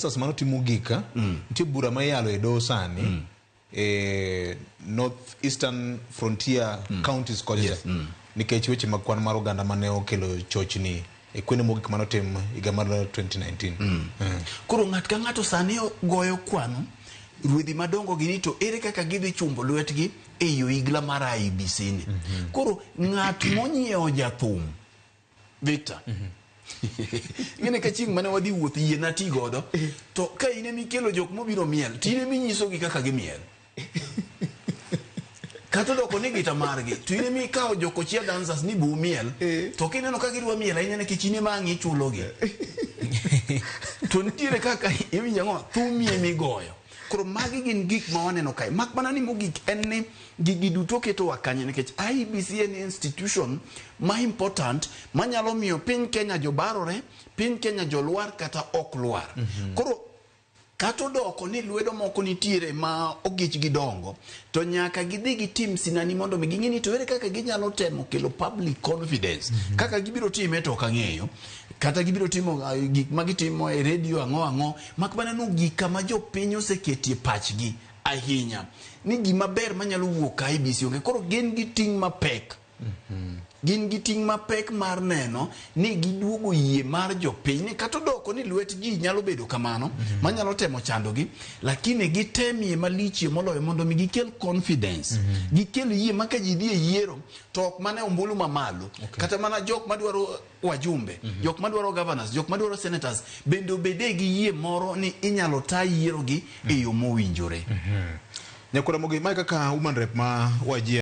Census mano timo mogik nitie bura ma iyalo e doho sani e North Eastern Frontier counties kocha nikech weche mag kwan mar oganda mane okelo chochni e kweno mogik manotim higa mar 2019. Koro ng'at ka ng'ato sani goyo kwano ruedhi madongo gi ni to ere kaka gidhi chumbo lwetgi e yo igla mar IEBC ni. Koro ng'at monyiewo jathum Victor. Ing'e ka chieng' mane wadhi wuoth yie nati godo to ka in emikelo jok mobiro miel to in eminyisogi kaka gimiel. Kata odoko ni gita margi to in emikawo jokochia dancers ni bu miel to kineno ka gidwa miel ahinya nikech in ema ang' ichulogi. To nitiere kaka iwinjo ang'o thumi emigoyo. Koro magi gin gik ma waneno kae. Mak mana ni mogik en ni gigi duto ketowa kanye nikech IEBC en institution ma important manyalo miyo piny Kenya jobarore, piny Kenya jolwar kata ok lwar. Koro kata odoko ni lwedo moko nitiere ma ogich gi dongo to nyaka gidhi gitim sinani mondo mi ging'e ni to ere kaka ginyalo temo kelo public confidence. Kaka gibiro time to ok ang'eyo kata gibiro timo gik ma gitimo e redio ang'o ang'o mak mana no gik kama jopiny oseketie pachgi ahinya ni gima ber manyalo wuok ka IEBC onge. Koro gin gi ting' mapek. Gin gi ting' mapek mar neno ni giduogo yie mar jopiny ni kata odoko ni lwet ji nyalo bedo kamano manyalo temo chandogi lakini gitemie malichie moloyo mondo mi gikel confidence. Gikel yie ma ka ji dhi e yiero to ok mana e ombulu mamalo kata mana jok madwaro wajumbe jok madwaro governors jok madwaro senators bende obede gi yie moro ni inyalo ta yiero gi e yo mowinjore. Nyakwara Mogi, mae kaka woman rep ma Wajir.